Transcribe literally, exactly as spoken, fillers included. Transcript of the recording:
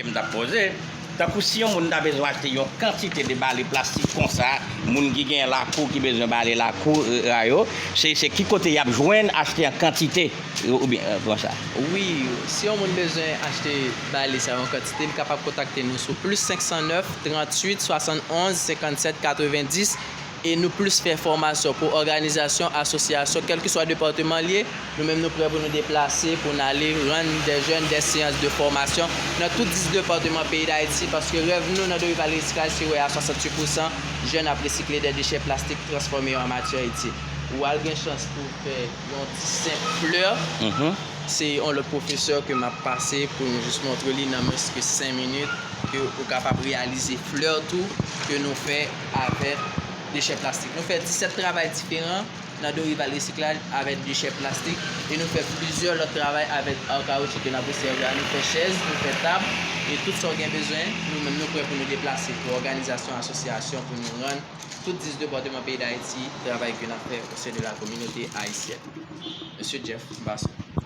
M t ap poze, tankou si yon moun ta bezwen achte yon kantite de bale plastik konsa, moun ki gen lakou ki bezwen bale lakou, e, a yo, se, se ki kote y ap jwenn achte an kantite, e, oubyen, e, konsa? Wi, si yon moun bezwen achte bale sa yo an kantite, li kapab kontakte nou sou plis senk san nèf, trant uit, swasannonz, senkannsèt, katrevenndis. E nou plis fè fòmasyon pou òganizasyon, asosyasyon, kèlkeswa depatman l ye. Nou menm nou prè pou nou deplase, pou n ale rann dè jèn dè seyans de fòmasyon nan tout dis depatman peyi Dayiti, paske rèv nou nan Dorival Resiklaj se wè a swasanntuit pousan jèn ap resikle dè dechè plastik, transfòme yo an matyè itil. Ou al gen chans pou fè yon ti senp flè. Se yon lòt pwofesè ke m ap pase pou nou jis montre li nan mwens ke senk minit, ke ou kapab reyalize flè tou ke nou fè avèk dechè plastik. Nou fè disèt travay diferan nan Dorival Resiklaj avèk dechè plastik, e nou fè plizyè lòt travay avèk an kawoutchou ke n ap resèvwa. Nou fè chèz, nou fè tab, e tout sa w gen bezwen, nou menm nou prè pou nou deplase pou òganizasyon, asosyasyon, pou nou rann tout dis depatman peyi Dayiti travay ke n ap fè o sen de la kominote ayisyèn. Mesye Jeff, m pase.